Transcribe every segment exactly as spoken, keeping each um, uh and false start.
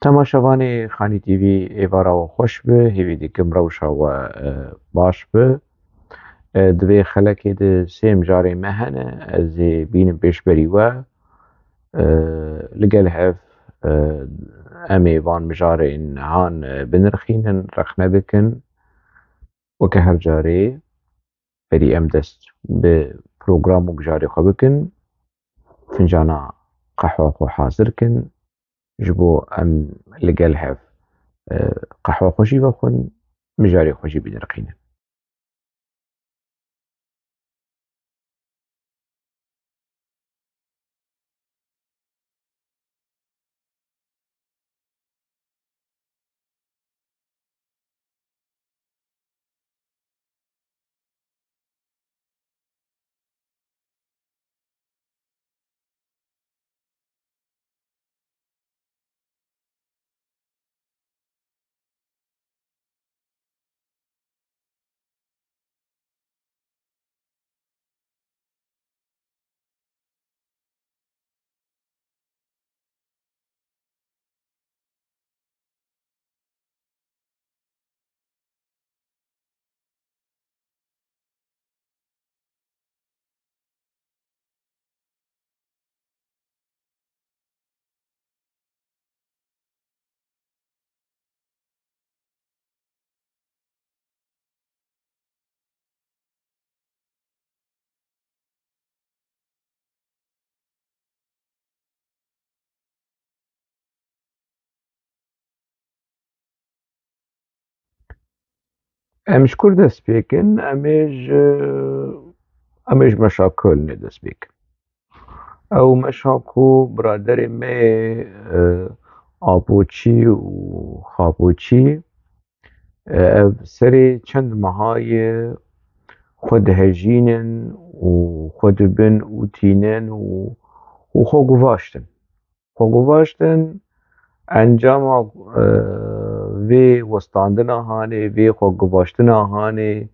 Temaşevanê Xanî T V, êvara we xweş be, hêvî dikim rewşa we, e, baş be. E, di vê xelekê de sê mijarê me hene, ez ê bînim pêşberî we. E, li gel hev, e, em ê van mijarên han, e, binirxînin, rexne bikin. Weke her carê, berî em dest bi program û mijarê xwe bikin, fincana qehwa xwe hazir kin, ji bo em li gel hev, e, qehwa xwe jî vexwin, mijarê xwe jî binirxînin. Em ji kur dest pê kin? Em ê ji, em ê ji meşa Kölnê dest pê kin. Ew meşa ku biraderê me yê, e, Apoçî û Xapoçî, e, ev serê çend meha ye xwe dihejînin û xwe dibin û tînin û, û xwe guvaştin. Xwe guvaştin, encama, e, vê westandina hanê, vê xwe guvaştina hanê,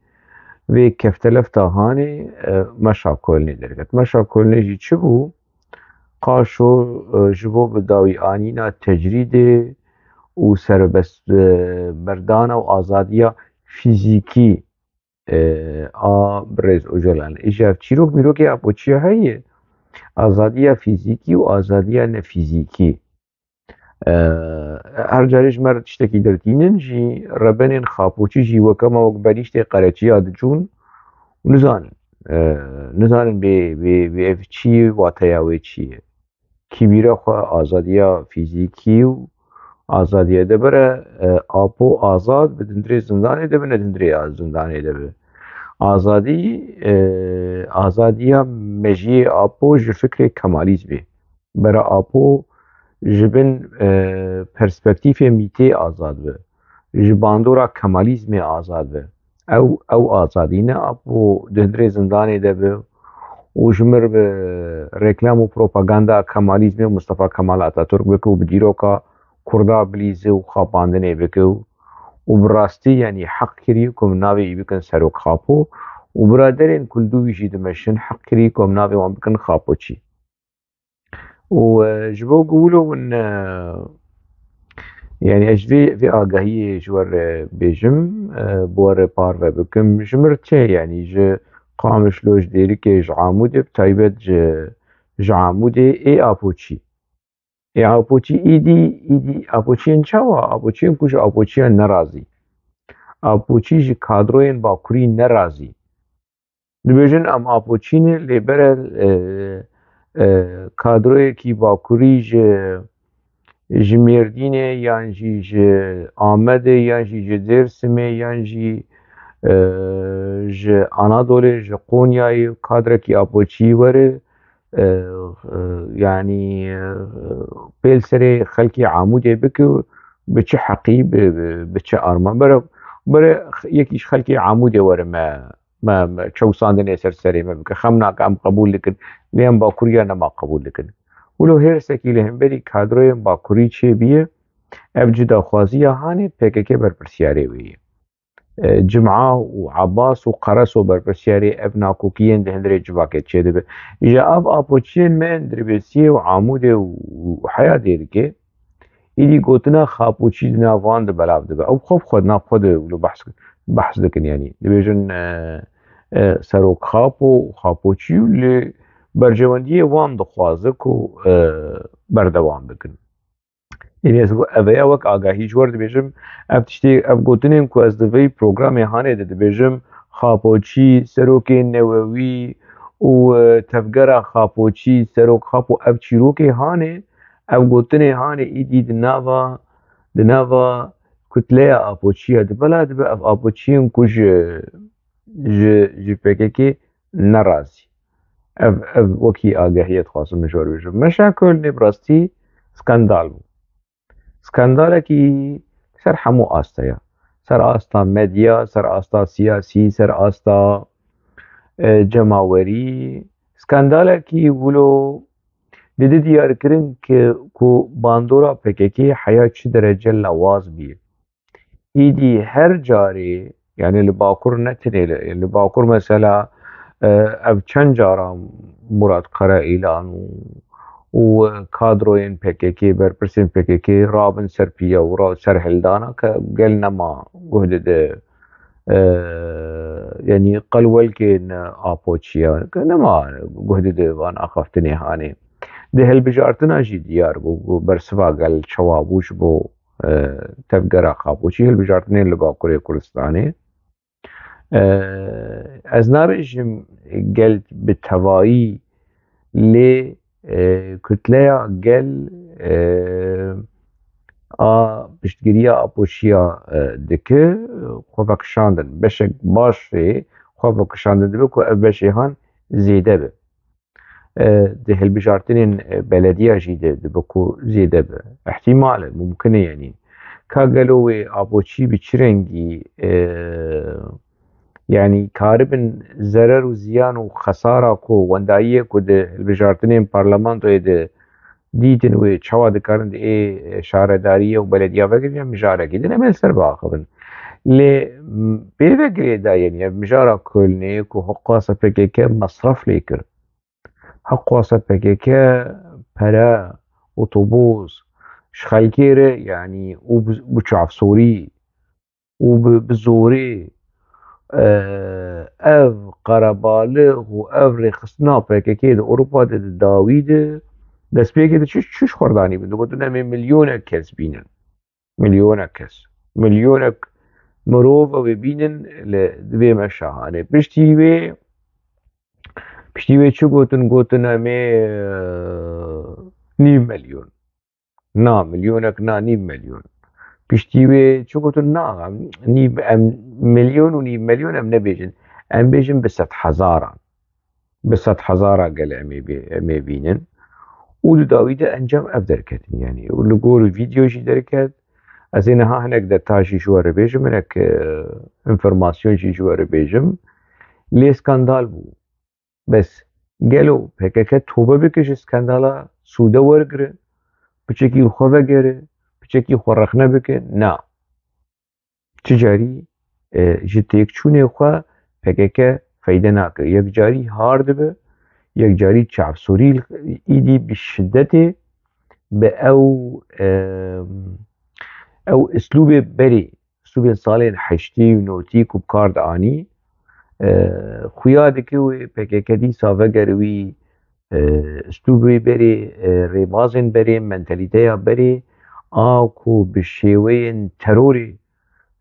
vê keftelefta hanê, e, meşa Kolnê derket. Meşa Kolnê jî çi bû? Qaşo, e, ji bo bi dawî anîna tecrîdê û serbest, e, berdana û azadiya fîzîkî, e, a birêz Ocalan. Îja ev çîrok mîrokê Apoçiya heye. Azadiya fîzîkî û azadiya nefîzîkî. E, her carê ji me re tiştekî dertînin jî, rebenên Xapoçî jî weke me wek berîştê qereçiya diçûn û nizanin. E, nizanin bê, bê, bê ev çi ye, wateya wê çi ye. Kîbîra xwe azadiya fîzîkî û azadiya de bere, e, Apo azad bi dindirê zindanê de bi, ne dindirê a-, zindanê de bi. Azadî, e, azadiya mejiyê Apo ji fikrê Kemalîzmê. Bere Apo ji bin, e, perspektîfê mîtê azad bi. Ji bandora Kemalîzmê azad bi. Ew, ew azadî ne Apo di hundirê zindanê de bi û ji mir bi reklam û propaganda Kemalîzmê û Mustafa Kemal Atatürk bike û bi dîroka Kurda bilîze û xapandinê bike û, û bi rastî, yanî heq kirî ku min navê wî bikin Serok Xapo û biraderên ku li dû wî jî dimeşin heq kirî ku em navê wan bikin Xapoçî. Û, e, ji bo ku wilo hûn, e, yanî ez vê, vê agahiyê ji we re bêjim, e, bi we re parve bikim. Ji mir çi, yanî ji Qamişlo, ji Dêrikê, ji Amûdê, bi taybet ji, ji Amûdê ê Apoçî. Ê Apoçî îdî, îdî Apoçiyên çawa? Apoçiyên ku ji Apoçiyan nerazî. Apoçî ji kadroyên Bakurî nerazî. Dibêjin em Apoçî ne, lê bere, e, e, kadroyekî Bakurî ji, ji Mêrdînê yan jî ji Amedê yan jî ji Dêrsimê yan jî, e, ji Anadolê, ji Qonyayê kadrekî Apoçî were, e, e, yanî, e, pêl serê xelkê Amûdê bike û bi çi heqî, bi, bi, bi çi arman? Bere, bere yekî ji xelkê Amûdê were me, me, me çewsandinê ser serê me bike. Xem nake, em qebûl dikin. Lê em Bakuriya nema qebûl dikin. Wilo hêrsekî li hemberî kadroyên Bakurî çêbiye, ev cudaxwaziya hanê P K K berpirsyarê wê ye. E, Cima û Abbas û Qereso berpirsyarê ev nakokiyên di hundirê civakê çêdibe. Îja av Apoçiyên me yên Dirbêsiyê û Amûdê û, û heya Dêrikê, Îdî gotina Xapoçî di nav wan de belav dibe. Ew xwe bi xwe di nav xwe de wilo behs, behs dikin, yanî dibêjin, e, e, serok Xapo û Xapoçî û lê berjewendiyê wan dixwaze ku, e, berdewam bikin. Yanî ez eveya wek agahî ji we re dibêjim, ev tiştê, ev gotinên ku ez di vê programê hanê de dibêjim, Xapoçî, serokê newewî û, e, tevgera Xapoçî, serok Xapo, ev çîrokê hanê, ev gotinê hanê îdî di nava, di nava kutleya Apoçiya de bela dibe, ev Apoçiyên ku ji, ji, ji P K K nerazî. Ev, ev wekî agahiyê dixwazim ji we re bêjim. Meşa Kölnê bi rastî skandal bû. Skandalekî ser hemû asta ye. Ser asta medya, ser asta siyasî, ser asta, e, cemawerî. Skandalekî wilo dide diyarkirin ki, ku bandora P K K heya çi derece lawaz bî. Îdî her carê, yanî li Bakur ne tenê li, li Bakur mesela, e, ev çend cara Murat Karaîlan û, û kadroyên P K K, berpirsên P K K rabin ser piya û ra-, ser hildana ke gel nema guh dide, e, yanî qelwelkên Apoçiya ke nema guh dide van axaftinê hanê. Di hilbijartina jî diyar bû, bû bersiva gel çawa bû ji bo, e, tevgera Xapoçî, hilbijartinên li Bakurê Kurdistanê. E, ez nabêjim gel bi tevayî, lê, e, kutleya gel, e, a piştgiriya Apoçiya, e, dike, xwe vekişandin. Beşek baş rê xwe vekişandin dibe ku ev beşê han zêde be. E, di hilbijartinên, e, belediya jî de dibe ku zêde be. Îhtîmal e, mumkin e yanî. Ka gelo wê Apoçî bi çi rengî, e, yanî karibin zerer û ziyan û xesara ku wendayiyê ku di hilbijartinên parlamentoyê de dîtin wê çawa dikarin di ê şaredariyê û belediya vegirin, mijarekî din em ê li ser biaxivin. Lê, m, pê ve girêdayî, yanî ev mijara Kölnê ku hiqwasa P K K mesref lê kir. Hiqwasa P K K pere, otobus, ji xelkê re, yanî û bi, bi çavsorî û bi, bi zorê, e, ev qerebalix û ev rêxistina P K K di Ewropa de di dawî de destpêkê de çi, çi ji xwe re danîbin? Digotin em ê milyonek kes bînin. Milyonek kes. Milyonek mirov ew ê bînin li, di vê meşa hanê. Piştî wê, piştî wê çi gotin? Gotin em ê, e, nîv milyon. Na, milyonek na, nîv milyon. Piştî wê çi gotin? Na, em nîv, em milyon û nîv milyon em nebêjin. Em bêjin bi sed hezaran. Bi sed hezara gel em ê bê-, em ê bînin. Û di dawî de encam ev derketin, yanî. Û li gor vîdeo jî derket. Ez ê niha hinek deta jî ji we re bêjim, hinek, e, înformasyon jî ji we re bêjim. Lê skandal bû. Bes gelo P K K tobe bike ji skandala, sûde wergire, piçekî xwe vegere, piçekî xwe rexne bike? Na. Çi carî, e, ji têkçûnê xwe P K K feyde nake. Yekcarî har dibe, yekcarî çavsorî îdî bi şidetê, bi ew, e, ew îslûbê berê, îslûbên salên heştî û notî ku bi kar dianî, e, xuya dike wê P K K dîsa vegere wî, e, îslûbê berê, e, rêbazên berê, mentalîteya berê, a ku bi şêweyên terorê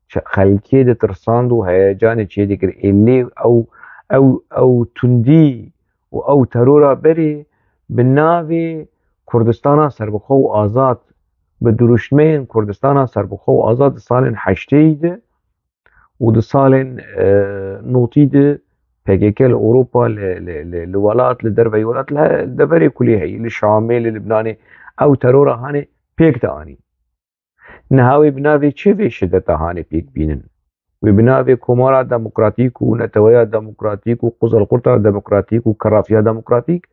çi-, xelkê ditirsand û heyecanê çêdikir. Ê lê ew, ew, ew tundî û ew terora berê bi navê Kurdistana serbixwe û azad, bi dirûşmeyên Kurdistana serbixwe û azad di salên heştêyî de û di salên, e, notî de P K K li Ewropa, li, li, li, li welat, li derveyî welat, li he-, deverê kulî heyî, li Şamê, li Libnanê, ew terora hanê pêk dianî. Niha wê bi navê çi vê şideta hanê pêk bînin? Wê bi navê Komara Demokratîk û Neteweya Demokratîk û Quzelqurta Demokratîk û Kerafiya Demokratîk,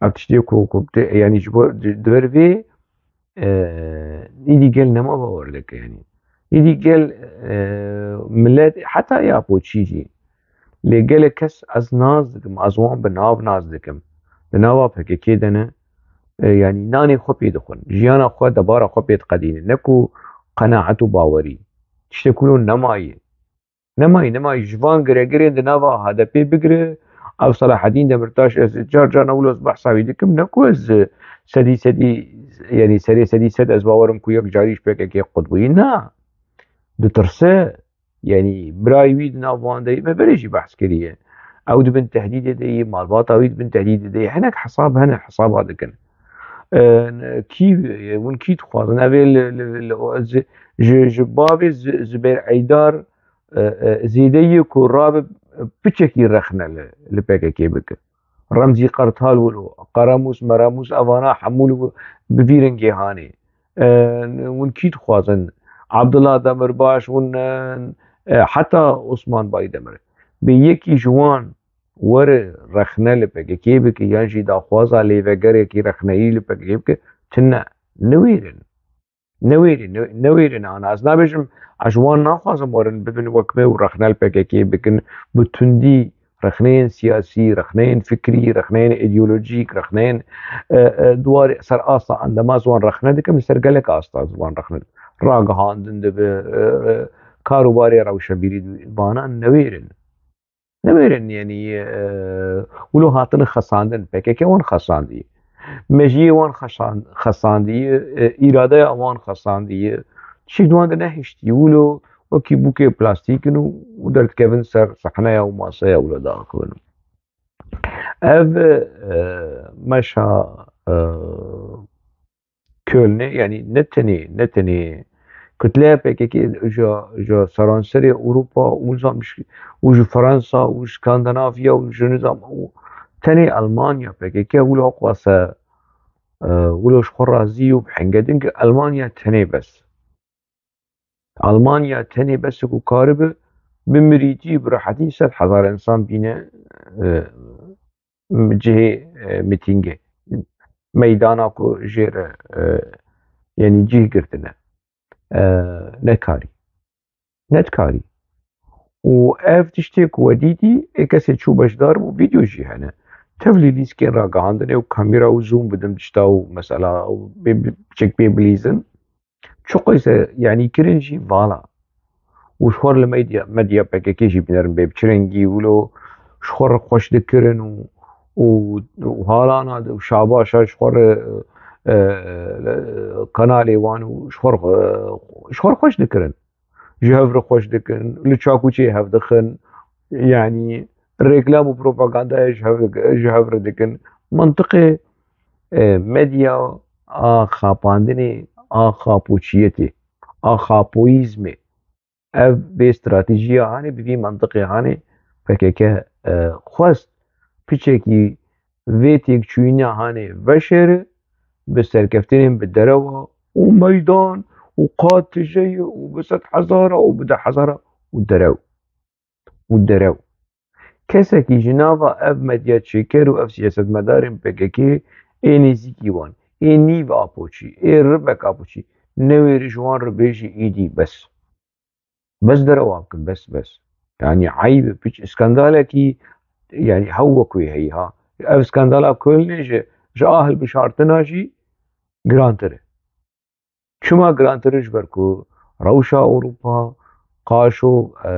ev tiştê ku, ku tê, yanî ji bo, di, di ber vê, e, îdî gel nema bawer dike, yanî. Îdî gel, e, milet, heta ya poçî jî. Lê gelek kes ez nas dikim, ez wan bi nav nas dikim. Di nava P K K de ne, e, yanî nanê xwe pê dixwin. Jiyana xwe, debara xwe pê diqedînin. Ne ku qenaet û bawerî. Tiştek wilo nemayê. Nemayê, nemayê. Ji van giregirên di nava H D P bigire, ev Selahedîn Demirtaş, ez car car ne wilo ez behsa wî dikim, ne ku ez sedî sedî, yanî serê sedî sed ez bawerim ku yek carî ji P K K qut bûyî. Na. Ditirse, yanî birayê wî di nav wan de ye, me berê jî behs kiriye. Ew di bin tehdîdê de ye, malbata wî di bin tehdîdê de ye. Hinek hesab hene, hesaba dikin. E, kî, hûn kî dixwazin? Ev ê li, li, li, ji, ji, ji bavê Zü-, Zubeyr Eydar, e, e, zêde ye ku rabe piçekî rexne li, li P K K bike. Remzî Qertal wilo, Qeramûs, Meramûs, evana hemû li bi vî rengê hanê. E, hûn kî dixwazin? Abdullah Demirbaş, hûn, e, e, heta Osman Baydemir. Bê yekî ji wan were rexne li P K K bike, yan jî daxwaza lêvegerekî rexneyî li P K K bike, tune, newêrin. Newêrin, ne-, newêrin ana. Ez nabêjim, ez ji wan naxwazim werin bibin wek me û rexne li P K K bikin, bi tundî rexneyên siyasî, rexneyên fikrî, rexneyên îdeolojîk, rexneyên, e, e, di warê ser asta endama ez wan rexne dikim, li ser gelek asta ez wan rexne dikim. Ragihandin dibe, e, e, kar û barê rewşenbîrî dibe. Vana newêrin. Newêrin, yanî, e, wilo hatine xesandin, P K K wan xesandiye. Mejiyê wan xesan-, xesandiye, e, îradeya wan xesandiye. Tiştek di wan de nehiştiye. Wilo wekî bûkê plastîk in û, û derdikevin ser sehneya û maseya wilo diaxivin. Ev, e, meşa, e, Kölnê, yanî ne tenê, ne tenê kutleya P K K ji, ji seranserê Ewropa û nizam ji, û ji Fransa û Skandinavya û ji nizam û tenê Almanya P K K wilo xwase, e, wilo ji xwe razî û bi hengedin ki Almanya tenê bes. Almanya tenê bes ku karibe bi mirîtî, bi rehetî sed hezar însan bîne, e, cihê, e, mîtîngê. Meydana ku jê re, e, yanî cih girtine. E, nekarî. Nedikarî. Û ev tiştê ku we dîtî, ê kesê çû beşdar bû, vîdeo jî hene. Tevlî lîskên ragihandinê û kamera û zoom bidin tişta û mesela û bê, biçek pê bilîzin. Çi qeyse, yanî kirin jî vala. Û ji xwe li medya, medya P K K jî binerin bê bi çi rengî wilo ji xwe re xweş dikirin û, û, û halana û şabaşa ji xwe re, e, e, kanalê wan û ji xwe re, ji xwe re xweş dikirin. Ji hev re xweş dikin, li çakûçê hev dixin, yanî reklam û propagandaya ji hev, ji hev re dikin. Mantiqê, e, medya a xapandinê, a xapoçiyetê, a xapoyîzmê. Ev bê stratejiya hanê, bi vî mantiqê hanê P K K, e, xwest piçekî vê têkçûyîna hanê veşêre bi serkeftinên bi derewa û meydan û qad tije ye û bi sed hezara û bi deh hezara û derew. Û derew. Kesekî ji nava ev medya çêker û ev siyasetmedarên P K K ê nêzîkî wan, ê nîv apoçî, ê ribek apoçî, newêrî ji wan re bêjî îdî bes. Bes derewa bikin, bes, bes. Yanî eyb e, piç, skandalekî, yanî hew wek wê heyî ha. Ev skandala Kölnê ji, ji a hilbişartina jî girantir e. Çima girantir e? Ji ber ku rewşa Ewropa qaşo, e,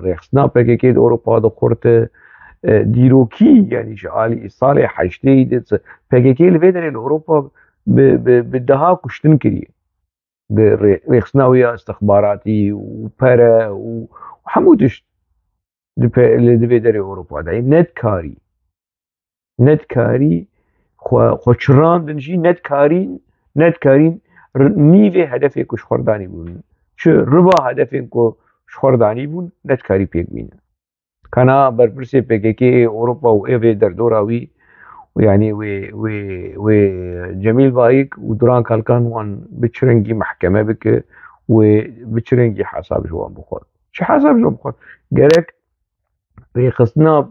rêxistina P K K di Ewropa de xurt e, e, dîrokî, yanî ji alî salê heştê de P K K li vê derê li Ewropa bi, bi, bi deha kuştin kiriye. Bi rê-, rêxistina wî ya istixbaratî û pere û hemû tişt di pe-, li, di vê derê Ewropa de ye. Nedikarî. Nedikarî xwe, xwe çirandin jî, nedikarîn, nedikarîn r-, nîvê hedefê ku ji xwe re danîbûn. Çi riba hedefên ku ji xwe re danîbûn, nedikarî pêk bîne. Kana berpirsê P K K ê Ewropa û ê vê derdora wî, û yanî wê, wê, wê Cemîl Bayik û Duran Kalkan wan bi çi rengî mehkeme bike, wê bi çi rengî hesab ji wan bixwe? Çi hesab ji wan bixwe? Gerek rêxistina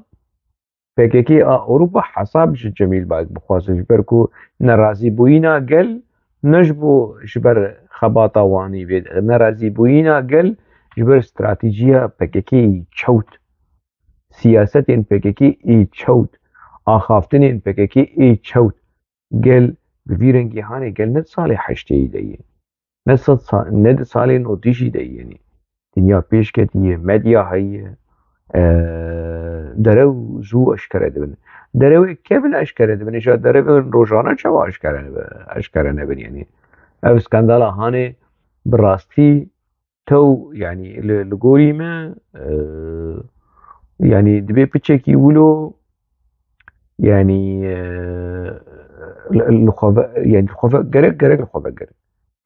P K K a Ewropa hesab ji Cemîl Bayik bixwaze, ji ber ku nerazîbûyîna gel ne ji bo, ji ber xebata wanî vê, nerazîbûyîna gel ji ber stratejiya P K K yî çewt, siyasetên P K K yî çewt, axaftinên P K K yî çewt. Gel bi vî rengî hanê gel ne di salê heştêyî de yê. Ne sed sa-, ne di salê notî jî de yê. Dinya pêş ketiye, medya heye, e, derew zû eşkere dibin. Derewê kevin eşkere dibin, îja derewên rojane çawa eşkere, eşkere nebin, yanî. Ev skandala hanê bi rastî tew, yanî li, li gorî me, e, yanî dibê piçekî wilo, yanî, e, li, li xwe ve, yanî li xwe ve, gerek, gerek li xwe vegirin.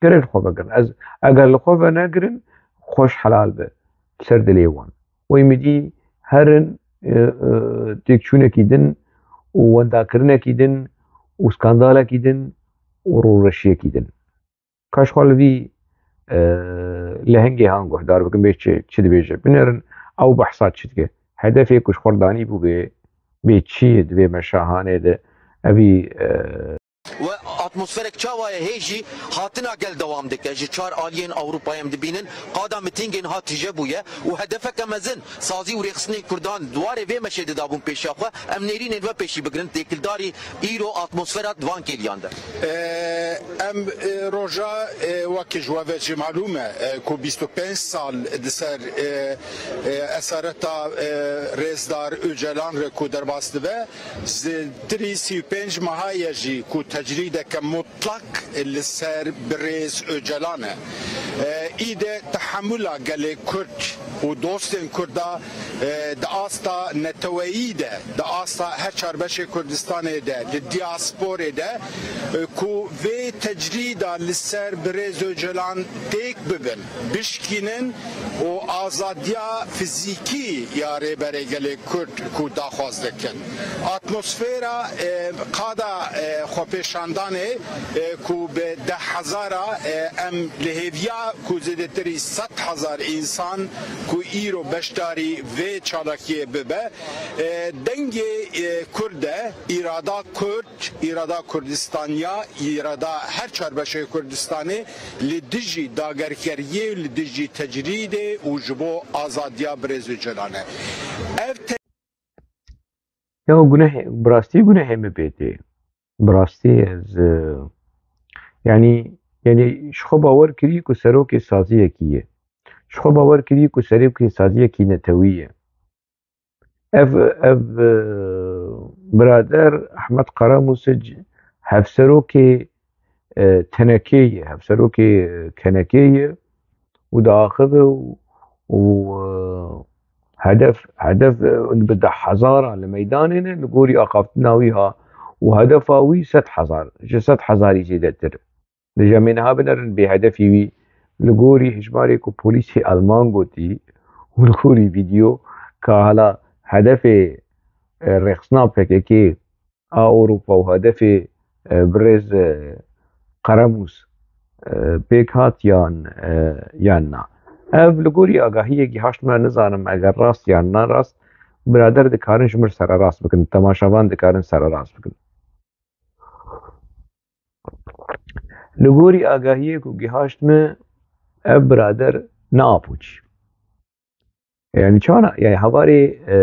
Gerek li xwe vegirin. Ez, eger li xwe venegirin, xweş helal be. Ser dilê wan. Wey min dî herin, e, e, têkçûnekî din û wendakirinekî din û skandalekî din û rûreşiyekî din. Ka ji xwe li vî, e, lehengê han guhdar bikin, bê çi, çi dibêje. Binêrin, ew behsa çi dike. Hedefê ku ji xwe danî bû bê, bê çi ye di vê meşa hanê de. Evî, e, We atmosferek çawa ye hê jî hatina gel dewam dike. Ji çar aliyên Ewropayê em dibînin, qada mitîngên ha tije bûye û hedefeke mezin sazî û rêxistinên Kurdan di warê vê meşê de dabûn pêşiya xwe. Em nêrînên ve pêşî bigirin, têkildarî îro atmosfera di van kêliyan de. Em, e, roja, e, wekî ji we ve jî malûm e, e, ku bîst û pênc sal di ser, e, e, esareta, e, rêzdar Ocalan re ku derbas dibe, zêdetirî sî û pênc meha ye jî ku tecrîdeke mutlak li ser birêz Ocalan e. E, îde tehemula gelê Kurd û dostên Kurda, e, di asta neteweyî de, di asta her çar beşê Kurdistanê de, li diasporê de, e, ku vê tecrîda li ser birêz Ocalan têk bibin, bişkînin û azadiya fizîkî ya Rêberê Gelê Kurd ku daxwaz dikin. Atmosfera, e, qada, e, xwepêşandanê, e, ku bi deh hezara, e, em li hêviya ku zêdetirî sed hezar însan ku îro beşdarî vê çalakiyê bibe, e, dengê, e, Kurd e, îrada Kurd, îrada Kurdistaniya, îrada her çar beşê Kurdistanê li dijî dagerkeriyê, li dijî tecrîdê û ji bo azadiya birêz Ocalan e. Ev te- Ya gunehê, bi rastî gunehê min pê tê. Bi rastî ez, e, yanî, yanî ji xwe bawer kirî ku serokê saziyekî ye. Ji xwe bawer kirî ku serokê saziyekî netewî ye. Ev, ev, e, birader Ehmed Karamûsic hevserokê, e, tenekê ye, hevserokê, e, kenekê ye û diaxive û, û, e, hedef, hedef, e, bi deh hezara li meydanê ne, li gorî axaftina wî ha û hedefa wî sed hezar, ji sed hezarî zêdetir. Li cem ê niha binerin bêhedefî wî li gorî hejmarê ku polîsê Alman gotî û li gorî vîdeo ka hala hedefê, e, rêxistina P K K a Ewropa û hedefê, e, birêz, e, Qeremus, e, pêk hat yan, e, yan na. Ev li gorî agahiyê gihaşt me, nizanim eger rast yan na rast, birader dikarin ji mir sererast bikin, temaşevan dikarin sererast bikin. Li gorî agahiyê ku gihaşt me, ev birader ne apoçî. Yani çana, yani hevalê, e,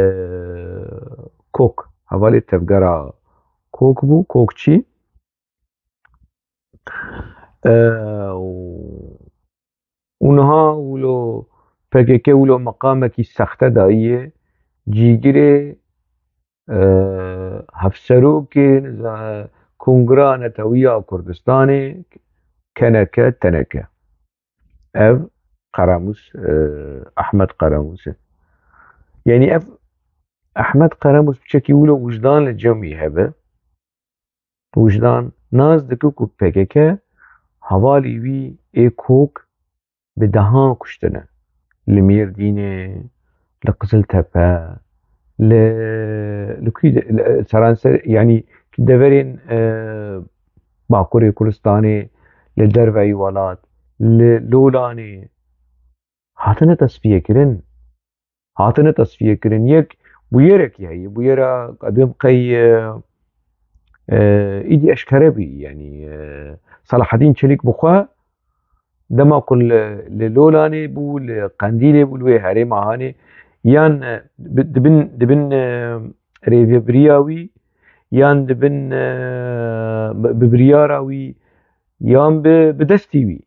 Kok, hevalê tevgera Kok bû, Kokçî. E, û û niha wilo P K K wilo meqamekî sexte dayiye cîgirê, e, hevserokê, niza-, Kongra Netewiya Kurdistanê, K N K, T N K. Ev Qeremus, e, Ehmed Qeremus e. Yanî ev Ehmed Qeremus piçekî wilo wijdan li cem wî hebe. Wijdan nas dike ku P K K hevalî wî ê Kok bi dehan kuştine. Li Mêrdînê, li Qiziltepe, li, li kû de, li seranser, yanî deverên, e, Bakurê Kurdistanê, li derveyî welat, li Lolanê hatine tesfiyekirin. Hatine tesfiyekirin. Yek bûyerekî heye. Bûyera qedim qey, e, e, îdî eşkere bî. Yanî, e, Selahedîn Çelîk bi xwe dema ku li, li Lolanê bû, li Qendîlê bû, li wê herêma hanê, yan, e, bi, dibin, dibin, e, rêvebiriya wî, yan dibin e, bi, bi biryara wî, yan bi, bi destî wî.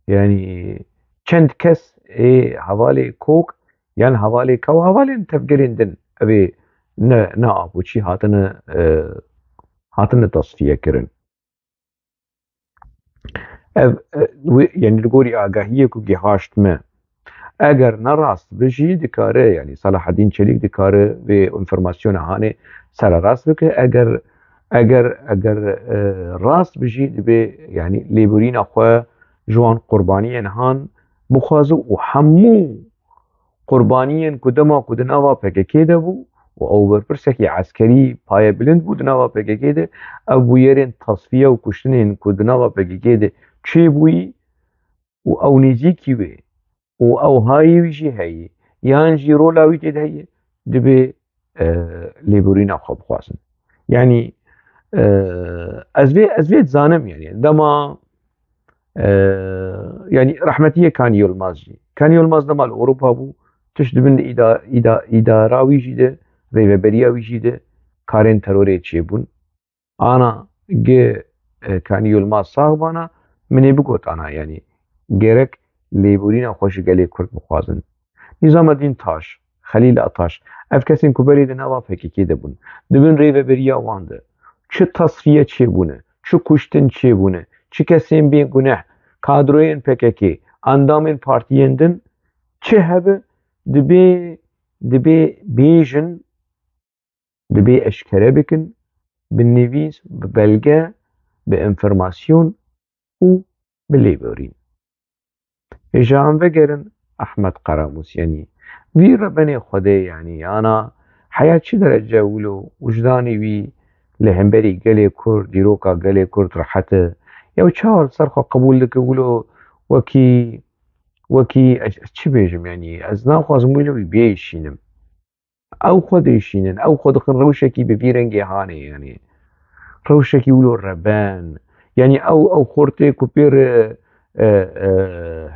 Yanî çend kes ê hevalê kok yan hevalê ka û hevalên tevgerên din ev ê ne, ne apoçî hatine, e, hatine tasfiye kirin. Ev, e, wê, yanî li gorî agahiyê ku gihaşt me, eger ne rast bi jî dikare, yanî Selahaddîn Çelîk dikare vê înformasyona hanê sererast bike. Eger, eger, eger, e, rast bi jî dibê, yanî lêborîna xwe ji wan qurbaniyên han bixwaze û hemû qurbaniyên ku dema ku di nava P K K de bû û ew berpirsekî eskerî payebilind bû di nava P K K de, ev bûyerên tasfiye û kuştinên ku di nava P K K de çêbûyî û ew nêzîkî wê û ew hayî wî jî heyî, yan jî rola wî tê de heye, dibê, e, lêborîna xwe bixwazin. Yanî, e, ez vê, ez vê dizanim, yanî dema, e, yanî rehmetiyê Kanî Yilmaz jî. Kanî Yilmaz dema li Ewropa bû, tişt dibin di îda-, îda-, îdara wî jî de, rêveberiya wî jî de karên terorê çêbûn. Ana gi, e, Kanî Yilmaz sax bana, min ê bigotana, yanî gerek lêborîna xwe ji gelê Kurd bixwazin. Nîzamedîn Taş, Xelîl Ataş, ev kesên ku berê di nava P K K de bûn, di bin rêveberiya wan de çi tasfiye çêbûne, çi kuştin çêbûne, çi kesên bêguneh, kadroyên P K K, endamên partiyên din çi hebe, dibê, dibê bêjin, dibê eşkere bikin, bi nivîs, bi belge, bi înformasyon û bi lêborîn. Ê ji an vegerin Ehmed Qaramus, yanî vî rebenê Xwedê, yanî ana heya çi derece wilo wijdanê wî li hemberî gelê Kurd, dîroka gelê Kurd rehet e? Ya çawa li ser xwe qebûl dike wilo wekî, wekî ez, ez çi bêjim, yanî ez naxwazim wilo wî bêşînim. Ew xwe dêşînin, ew xwe dixin rewşekî bi vî rengê hanê, yanî rewşekî wilo reben. Yanî ew, ew xortê ku pê re, e, e,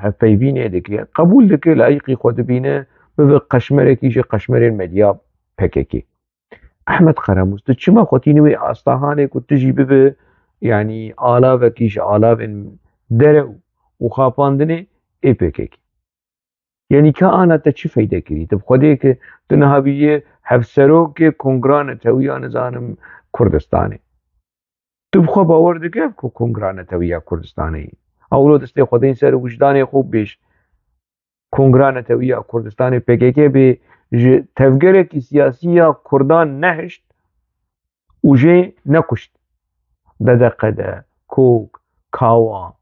hevpeyvînê dike, qebûl dike, layîqî xwe dibîne, bibe qeşmerekî ji qeşmerên medya P K K. Ehmed Qaramus, tu çima xwe tînî wê asta hanê ku tu jî bibe, yanî alavekî ji alavên derew û xapandinê ê P K K? Yanî ka ana te çi feyde kirî? Tu bi Xwedê ki tu niha bûyî hevserokê Kongra Netewiya, nizanim, Kurdistanê. Tu bi xwe bawer dike ku Kongra Netewiya Kurdistanê yî? Ewlo destê xwe deyî ser wijdanê xwe û bêj, Kongra Netewiya Kurdistanê, P K K, bê ji tevgerekî siyasî ya Kurdan nehişt û jê nekuşt. B D Q D, kok, kawa,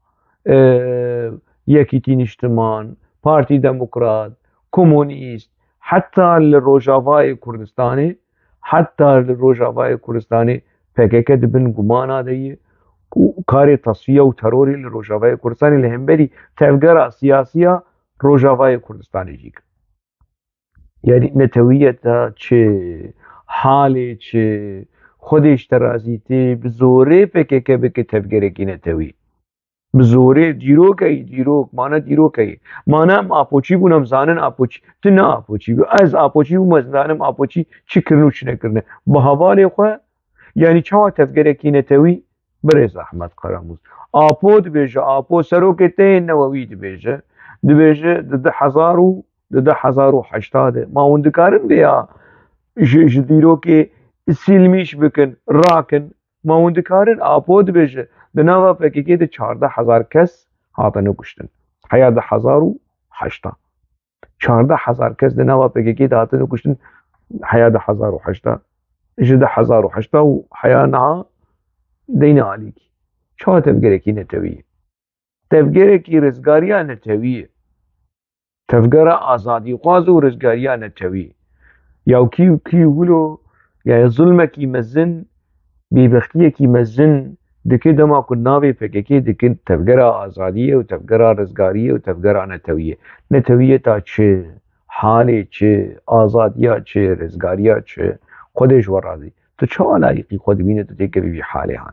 e, Yekîtî Nîştiman, Partî Demokrat, Komunîst, heta li Rojavayê Kurdistanê, heta li Rojavayê Kurdistanê P K K di bin gumana de ye û karê tasfiye û terorê li Rojavayê Kurdistanê li hemberî tevgera siyasiya Rojavayê Kurdistanê jî kir. Yanî netewiyeta çi, halê çi, Xwedê ji te razî tê, bi zorê P K K bike tevgerekî netewî. Bi zorê dîrokeyî, dîrok, mane dîrokeyî. Mane em apoçî bûn, em zanin apoçî. Tu ne apoçî bû. Ez apoçî bûm, ez zanim apoçî çi kirin û çi nekirine. Bi hevalê xwe, yanî çawa tevgerekî netewî, birêz Ehmed Qaramus. Apo dibêje, Apo serokê te yê newewî dibêje. Dibêje di du hezar û, di du hezar û heşta de. Ma hûn dikarin vêya ji, ji dîrokê silmîş bikin, rakin. Ma hûn dikarin, Apo dibêje, di nava P K K de çardeh hezar kes hatine kuştin. Heya du hezar û heşta. Çardeh hezar kes di nava P K K de hatine kuştin, heya du hezar û heşta. Ji du hezar û heşta û heya niha deyne alîkî. Çawa tevgerekî netewî ye? Tevgerekî rizgariya netewî ye. Tevgera azadîxwaz û rizgariya netewî. Ya kî û kî wilo, yani zulmekî mezin, bêbextiyekî mezin dike dema ku navê P K K dikin tevgera azadiyê û tevgera rizgariyê û tevgera netewiyê. Netewiyeta çi? Halê çi? Azadiya çi? Rizgariya çi? Xwedê ji we razî. Tu çawa layîqî xwe dibîne tu têkevî vî halê han?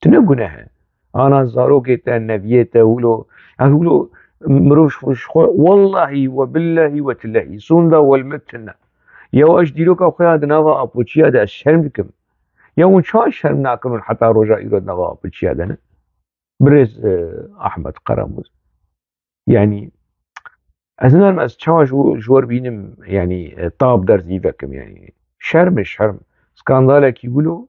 Tu ne guneh e. Ana zarokê te, neviyê te, wilo, yani wilo mirov ji xwe, wellahî we billehî we tillehî, sûnda welmet tune. Ya ez dîroka xwe ya di nava apoçiya de ez şerm dikim. Ya hûn çawa şerm nakin hûn heta roja îro di nava piçiya de ne? Birêz, e, Ahmet Karamûz. Yanî, ez nizanim ez çawa ji, ji we re bînim, yanî, e, tab derzî vekim, yanî. Şerm e, şerm. Skandalekî wilo,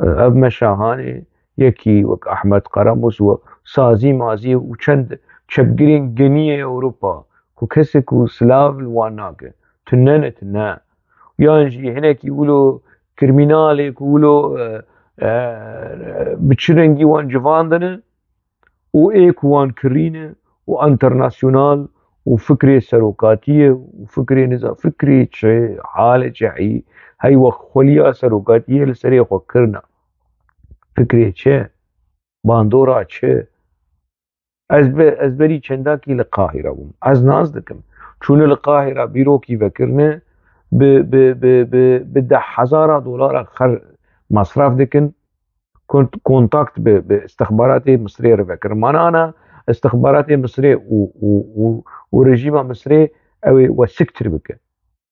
e, ev meşahanê, yekî wek Ahmet Karamûz û sazî mazî û çend çepgirên geniyê Ewropa, ku kesê ku silav li wan nake. Tune ne, tune. Yan jî hinekî wilo krîminalê ku wilo, e, e, bi çi rengî wan civandine, û ê ku wan kirîne û enternasyonal û fikrê serokatiyê û fikrê niza-, fikrê çi, halê çi, hey, hey wext xweliya serokatiyê li serê xwe kirina. Fikrê çi? Bandora çi? Ez bi, ez berî çendakî li Qahîra bûm. Ez nas dikim. Çûne li Qahîra bîrokî vekirine, bi, bi, bi, bi, bi deh hezara dolara xer-, masraf dikin. Kont-, kontakt bi, bi istixbaratê Misrê re vekirin. Mana ana istixbaratê Misrê û, û, û, û rejîma Misrê ew ê we siktir bike.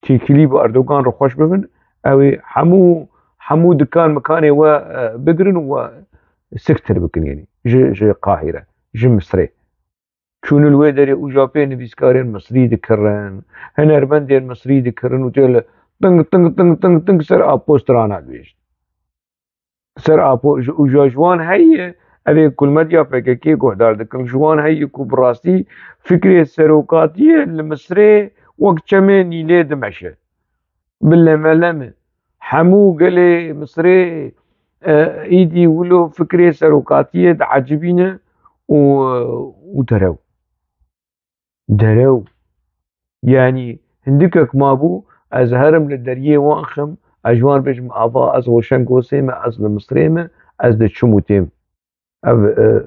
Têkilî bi Erdogan re xweş bibin, ew ê hemû, hemû dikan mikanê we, e, bigirin û we siktir bikin, yanî ji, ji Qahîre, ji Misrê. Çûn li wê derê û japê nivîskarên Misrî dikirin, hunermendên Misrî dikirin û tê li ting, ting, ting, ting, ting ser apo strana dibêjin. Ser apo, ji, û ji, ji wan heye, ev ê ku li medya P K K guhdar dikin, ji wan heye ku bi rastî fikrê serokatiyê li Misrê wek çemê Nîlê dimeşe. Bi lemeleme. Hemû gelê Misrê, e, îdî wilo fikrê serokatiyê diecibîne û, û derew. Derew. Yanî hindikek mabû, ez herim li deriyê wan xim, ez ji wan bêjim, ava ez Roşengosê me, ez li Misrê me, ez diçim û têm. Ev, e,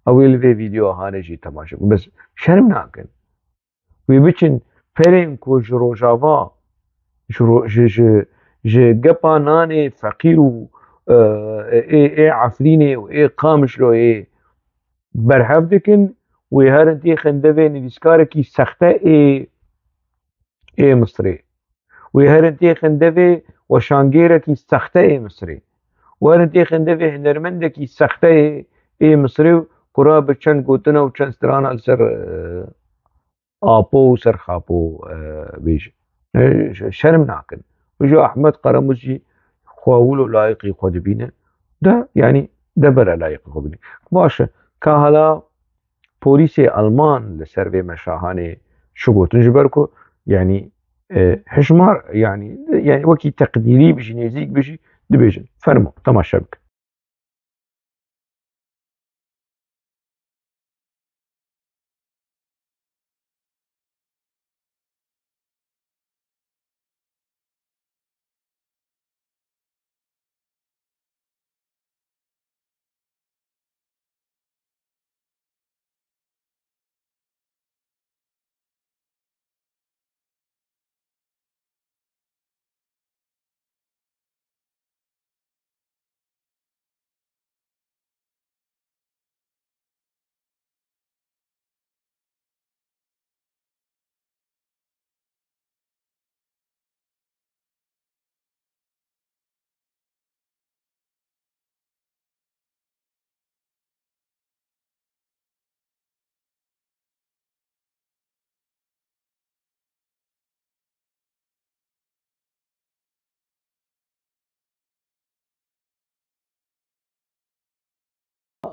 ew ê li vê vîdeoya hane jî temaşe bikin. Bes şerm nakin. Wê biçin perên ku ji Rojava, ji ro-, ji, ji, ji gepa nanê feqîr û, e, ê, ê Efrînê û ê Qamişloyê berhev dikin, wê herin têxin devê nivîskarekî sexte ê, ê Misrê. Wê herin têxin devê weşangêrekî sexte ê Misrê. Wê herin têxin devê hunermendekî sexte ê, ê Misrê û kura bi çend gotina û çend strana li ser, e, apo û ser xapo, e, bêje. E, ş-, şerm nakin. Û ji Ahmet Karamûz jî xwe wilo layiqî xwe dibîne. De, yanî, de bere layiqî xwe bîne. Baş e, ka hala polîsê Alman li ser vê meşahanê çi gotin, ji ber ku, yanî, e, hişmar, yanî, yanî wekî teqdîrî bijî, nêzîk bijî, dibêjin. Fermo, temaşe bikin.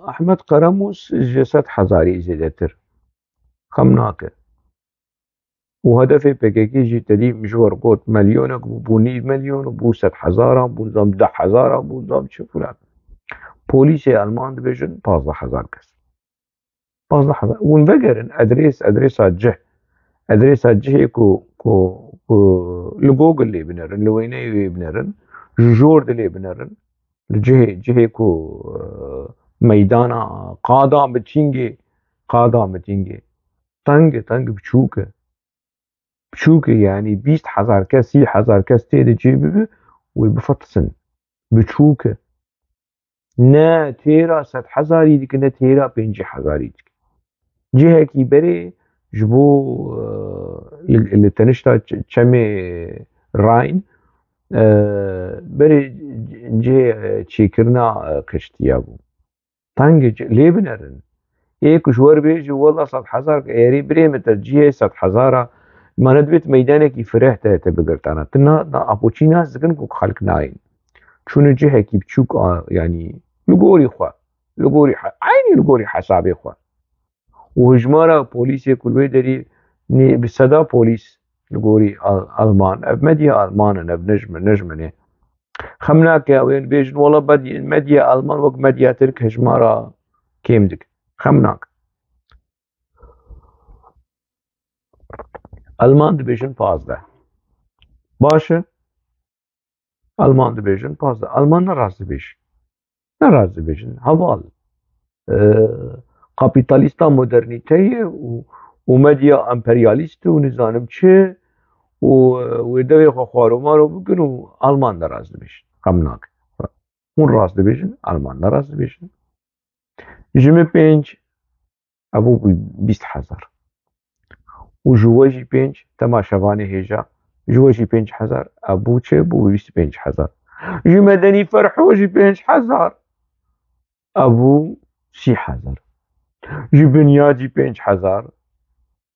Ahmet Karamûs ji sed hezarî zêdetir xem nake. Û hedefê P K K jî tedî min ji we re got, melyonek bû, bû nîv melyon, bû sed hezaran, bû nizam deh hezaran, bû nizam çi filan. Polîsê Alman dibêjin pazdeh hezar kes. Pazdeh hezar. Hûn vegerin, adres, adresa cih. Adresa cihê ku, ku, ku li Google lê binerin, li wêneyê wê binerin, ji jor dilê binerin, li cihê, cihê ku, e, meydana qada mitîngê, qada mitîngê. Teng e, teng e, biçûk e. Biçûk e, yanî bîst hezar kes, sî hezar kes tê de cê bibe, wê bifetisin. Biçûk e. Ne têra sed hezarî dike, ne têra pêncî hezarî dike. Cihekî berê ji bo, e, li, li tenişta ç-, çemê Rhine, e, berê cihê, e, çêkirina, e, qeştiya bû. Tengê ci-, lê binerin. Ê ku ji we re bêjî, wela sed hezar, êrî birê min te cihê sed hezara, ma ne divê tu meydanekî fireh te, te bigirtana. Tu na, na apoçî nas dikin ku xelk nayên. Çûne cihekî biçûk, a, yanî li gorî xwe, li gorî he-, eynî li gorî hesabê xwe. Û hijmara polîsê ku li wê derî nê-, bi seda polîs li gorî Al-, Alman, ev medya Alman in, ev ne ji min, ne ji min e. Xem nake, ew ên bêjin, wela medya, medya Alman wek medya Tirk hijmara kêm dik. Xem nake. Alman dibêjin pazdeh. Baş e. Alman dibêjin pazdeh. Alman ne rast dibêjin. Ne rast dibêjin. Heval. E, kapîtalîsta modernîteyê û, û medya emperyalîst û nizanim çi û, e, wê devê xwe xwaromaro bikin û Alman ne rast dibêjin. Xem nake. Hûn rast dibêjin, Alman ne rast dibêjin. Ji min pênc, ev bû bîst hezar. Û ji we jî pênc, temaşevanê hêja, ji we jî pênc hezar, ev bû çi? Bû bîst û pênc hezar. Ji Medenî Ferho jî pênc hezar, ev bû sî hezar. Ji Binyad jî pênc hezar,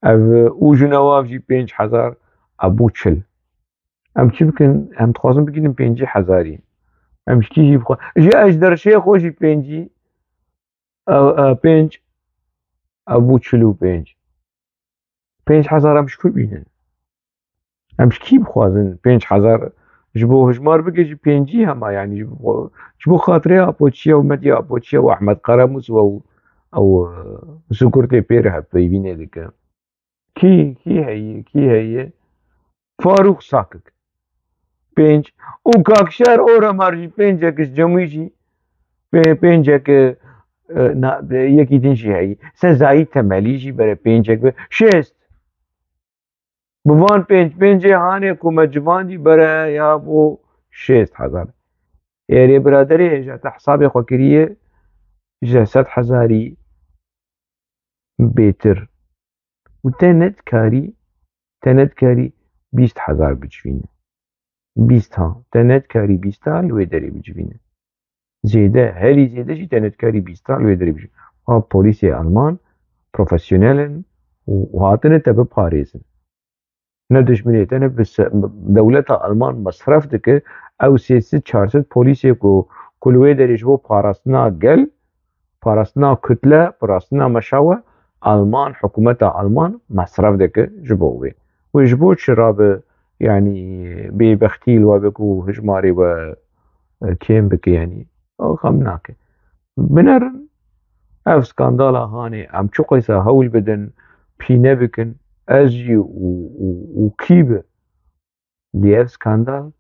ev, û ji Newav jî pênc hezar, ev bû çil. Em çi bikin? Em dixwazin bigihînin pêncî hezarî. Em ji kî jî bixwe-, ji Ejderşêxo jî pêncî, ev, ev pênc, ev bû çil û pênc. Pênc hezar em ji ku bînin? Em ji kî bixwazin pênc hezar ji bo hijmar bike jî pêncî hema, yanî ji bo, ji bo xatirê Apoçiya û Medya Apoçiya û Ehmed Karamûs û ew, ew, e, Sukurtê pê re hevpeyvînê dike. Kî, kî heye, kî heye? Farûq Sakik. Pênc. Û Kakşer Oremar jî pêncek ji Cemwî jî, pê-, pêncek, e, e, na, e, yekî din jî heye. Sezayî Temelî jî bere pêncek be. Şêst. Bi van pênc, pêncê hanê ku me civandî bere ya bo şêst hezar. Êrê biraderê hêja te hesabê xwe kiriye, ji sed hezarî bêtir. Û te nedikarî, te nedikarî bîst hezar bicivîne. Bîst ha, te nedikarî bîst ha li wê derê bicivîne. Zêde, herî zêde jî te nedikarî bîst ha li wê derê bicivîne. Ha, polîsê Alman profesyonel in û, û hatine te biparêzin. Ne dijminê te, ne bi se-, dewleta Alman mesref dike, ew sê sed çar sed polîsê ku, ku li wê derê ji bo parastina gel, parastina kutle, parastina meşa we, Alman, hikûmeta Alman mesref dike ji bo wê. Wê ji bo çi rabe, yanî bêbextî li we be ku hijmarê we, e, kêm bike, yanî ew xem nake. Binerin, ev skandala hanê, em çi qeysa hewl bidin, pîne bikin, ez jî û, û, û kî be, lê ev skandal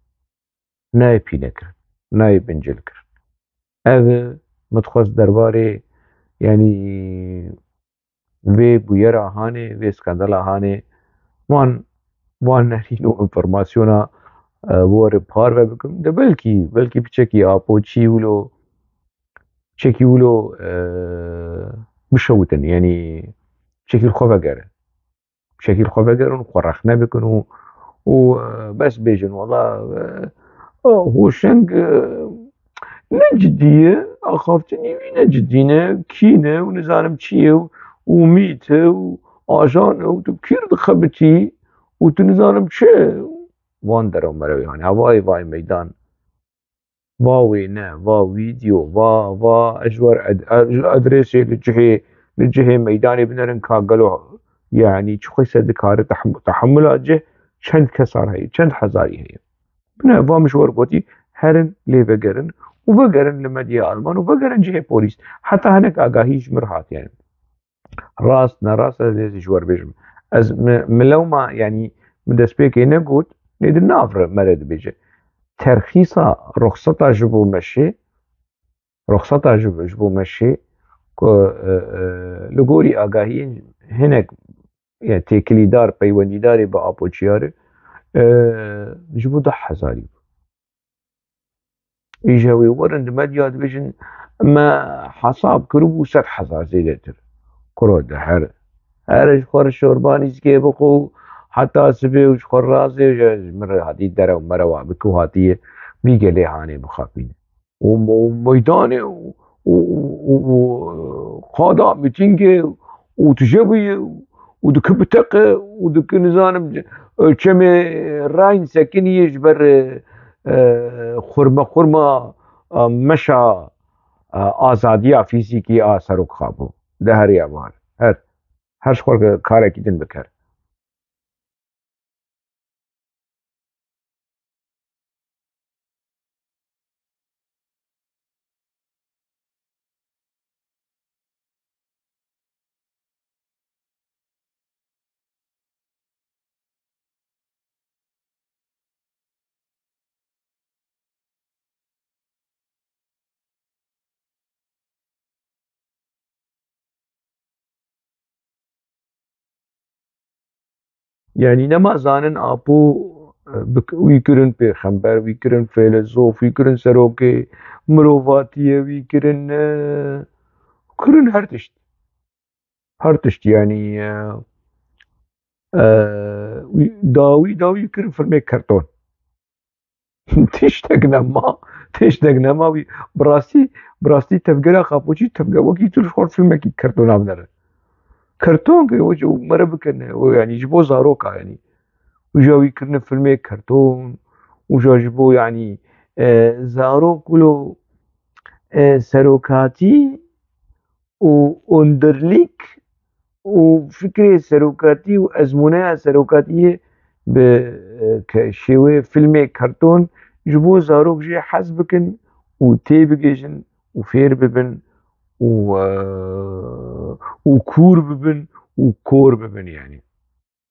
nayê pîne kirin, nayê bincil kirin. Ev e, min dixwest derbarê, yanî vê bûyera hanê, vê skandala hanê, wan, wan nerîn û informasyona, e, were parve bikim. De belkî, belkî piçekî apoçî wilo, piçekî wilo, e, bişewitin, yanî piçekî li xwe vegere. Şekil xwe vegerin, xwe rexne bikin û, û, e, bes bêjin, wela, e, e, Hoşeng, e, ne cidî ye, axaftinî wî ne cidî ne, kî ne û nizanim çi ye û, û mît e û ajan e û tu kîr dixebitî û tu nizanim çi. Wan derew merew, yanî hevayê vay meydan. Va wêne, va vîdeo, va, va, ez ji we re ad-, ad-, ji adresê li cihê, li cihê meydanê binerin ka gelo, yanî çi qeyse dikare tehem-, tehemula cih çend kesa re heye, çend hezarî heye. Bine, va min ji we re gotî, herin lê vegerin û vegerin li medyaya Alman û vegerin cihê polîs. Heta hinek agahî ji min re hatiye. Rast, ne rast, ez ê ji we re bêjim. Ez mi, mi lewma, yanî mi destpêkê negot, lê di nav re me re dibêje. Terxîsa ruxseta ji bo meşê, ruxseta ji, ji bo meşê, ku, e, e, li gorî agahiyên hinek, ya têkilîdar, peywendîdarê bi apoçiyarê, e, ji bo deh hezarî bû. Îja wê werin di medya dibêjin, me hesab kiribû sed hezar zêdetir. Kuro de her, her ji xwe re şorbanî zikê bixwe û heta sibê û ji xwe razê ji min re hatî derew merewa bike û hatiye vî gelê hanê bixapîne. Û, û meydanê û, û, û, û, û qada mîtîngê û tije bûye û dike biteqe û dike nizanim çemê Rhein sekinî ji ber, e, e, xurme xurma, e, meşa, e, azadiya fîzîkî a Serok Xabo. De her ya var. Her, her ji xwe karekî din biker. Yanî nema zanin Apo, e, bi, wî kirin pêxember, wî kirin feylezof, wî kirin serokê mirovatiyê, wî kirin, e, kirin her tişt. Her tişt yanî, e, e, wî, dawî, dawî kirin filmê kerton. Tiştek nema, tiştek nema wî. Bi rastî, bi rastî tevgera Xapoçî tevge wekî tu ji xwe filmekî kertona binere. Kerton ki o, o mere bikin, o yanî ji bo zaroka yanî. Uja wî kirine filmê kerton, uja ji bo yanî, e, zarok wilo, e, serokatî û onderlîk û fikrê serokatî û ezmûneya serokatiyê bi, e, ke-, şêwê filmê kerton ji bo zarok jê hez bikin û têbigihîjin û fêr bibin û, e, û kûr bibin û kor bibin yanî.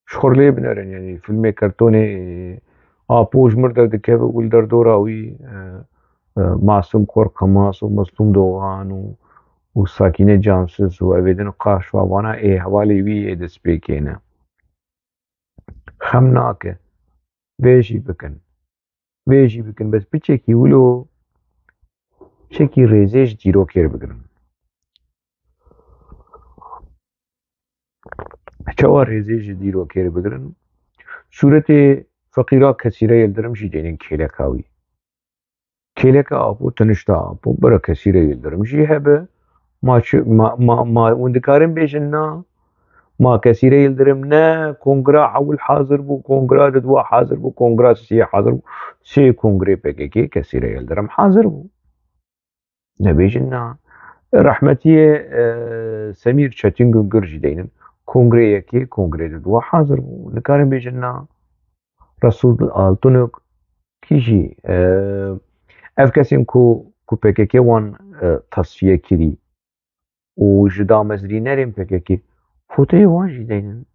Ji xwe lê binerin, yanî filmê kertonê Apo ji mir derdikeve û li derdora wî, e, e, Masum Korkmaz û Meslûm Dogan û, û Sakîne Cansiz û evê din qaş û avana ê hevalê wî ê destpêkê ne. Xem nake. Vê jî bikin. Vê jî bikin. Bes piçekî wilo, piçekî rêzê ji dîrokê re bigirin. Çawa rêzê ji dîrokê re bigirin? Sûretê feqîra Kesîre Yildirim jî deynin kêleka wî. Kêleka Apo, tenişta Apo, bira Kesîre Yildirim jî hebe. Ma çi, ma, ma, ma hûn dikarin bêjin na? Ma Kesîre Yildirim ne kongra ewil hazir bû, kongra di dua hazir bû, kongra sê hazir bû. Sê kongrê P K K Kesîre Yildirim hazir bû. Nebêjin na. Rehmetiyê, e, Semîr Çetin Gungir jî deynin. Kongrê yekê, kongrê di dua hazir bû. Nikarin bêjin na. Resul Altunuk kî jî, e, ev kesên ku, ku P K K wan, e, tasfiye kirî û ji damezrînerên P K K fotoyê wan jî deynin.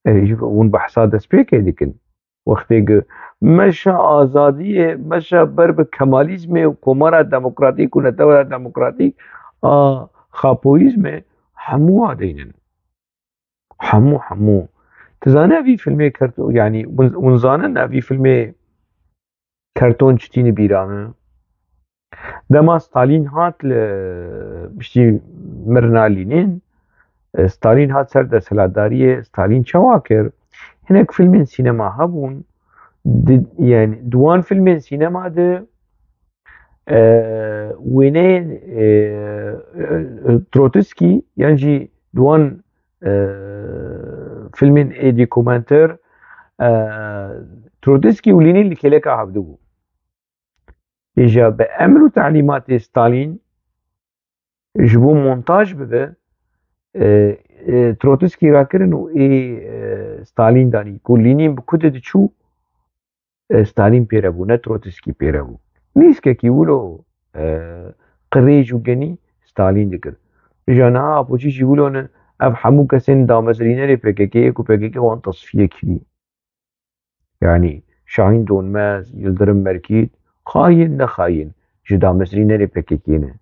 E, ji hûn behsa destpêkê dikin. Wextê ku meşa azadiyê, meşa ber bi Kemalîzmê û Komara Demokratîk û Netewera Demokratîk a Xapoyîzmê hemû wa deynin. Hemû, hemû. Tu zanî evî filmê kerto-, yanî hûn, hûn zanin evî filmê kerton çi tîni bîra min? Dema Stalîn hat li piştî mirina Lînîn, e, Stalîn hat ser desthilatdariyê, Stalîn çawa kir? Hinek filmên sînema hebûn, di, yani di wan filmên sînema de, e, wêneyên, e, e, Trotiskî yan jî di wan, e, filmên ê dokumenter, e, Trotiskî û Lînîn li kêleka hevdû bû. Îja bi emr û telîmatê Stalîn ji bo montaj bibe, e, e, Trotiskî rakirin û ê, e, Stalîn danî ku Lînîn bi ku de diçû, e, Stalîn pêre bû, ne Trotiskî pêre bû. Nîskekî wilo, e, qirêj û genî Stalîn dikir. Îja niha Apoçî jî wilo ne, ev hemû kesên damezrînerê P K K'yê ku P K K wan tasfiye kirî. Yanî Şahîn Donmez, Yildirim Merkît, xayîn ne xayîn, ji damezrînerê P K K ne.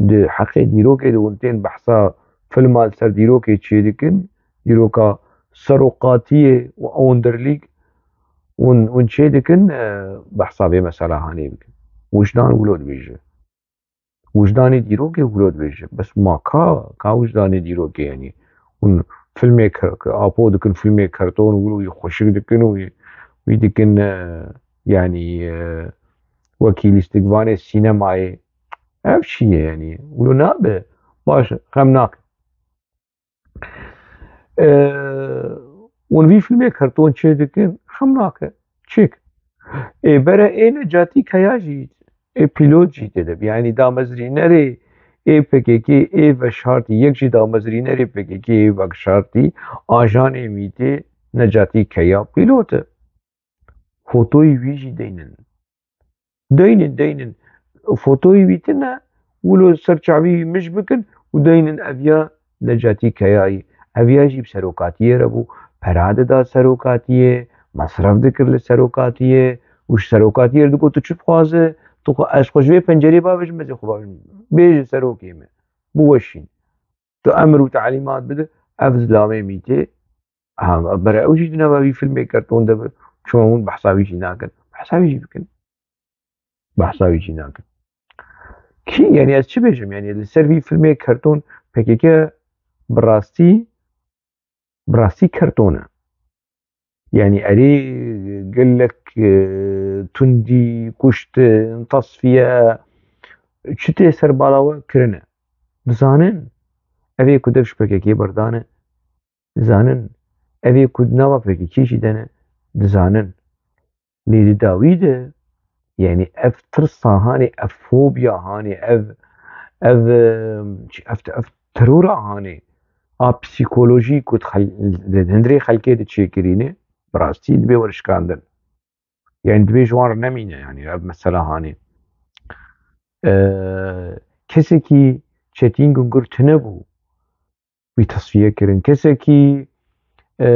Di heqê dîrokê de hûn tên behsa filma li ser dîrokê çêdikin, dîroka seroqatiyê û ewndirlîk hûn, hûn çêdikin, e, behsa vê mesela hanê bikin. Wijdan wilo dibêje. Wijdanê dîrokê wilo dibêje. Bes ma ka, ka wijdanê dîrokê, yanî filmê ke-, ke-, Apo dikin, filmê kerton, wilo wî xweşik dikin û wî, wî dikin, e, yanî, e, wekî lîstikvanê sînemayê. Ev çi ye yanî? Wilo nabe. Baş, xem nake. E, hûn vî filmê kerton çê dikin, xem nake. Çêk. Ê bere ê Necatî Keya jî, ê pîlot jî tê de. Yanî damezrînerê ê P K K ê veşartî, yek jî damezrînerê P K K ê veşartî, ajanê mîtê Necatî Keya pîlot e. Fotoyî wî jî deynin. Deynin, deynin. Fotoyî wî tine, wilo ser çavî wî mij bikin û deynin ev ya Necatî Keyayî. Ev ya jî bi serokatiyê re bû. Pera dida serokatiyê, mesref dikir li serokatiyê û ji serokatiyê re digot, "Tu çi dixwaze? Tu xwe, ez xwe ji vê pencerê bavêjim, ez ê xwe bavêjim. Bêje serokê me. Biweşîn. Tu emir û telîmat bide." Ev zilamê mîtê, ha, bere ew jî di nava vî filmê kerton de be. Çima hûn behsa wî jî nakin? Behsa wî jî bikin. Behsa wî jî nakin. Kî, yanî ez çi bêjim? Yanî li ser vî filmê kerton P K K bi rastî, bi rastî kerton e. Yanî erê gelek, e, tundî, kuştin, tasfiye, çi tê ser bala we kirine. Dizanin, ev ê ku dev ji P K K berdane, dizanin, ev ê ku di nava P K K jî de ne, dizanin. Lê di dawî de, yanî ev tirsa hanê, ev fobya hanê, ev, ev, em, çi, ev, ev terora hanê, a psîkolojî ku di xel-, di hundirê xelkê de çêkirîne, bi rastî dibê werişkandin. Yanî dibê ji wan re nemîne, yanî ev mesela hanê. Ee, kesekî Çetîn Gungur tune bû, wî tasfiye kirin. Kesekî, e,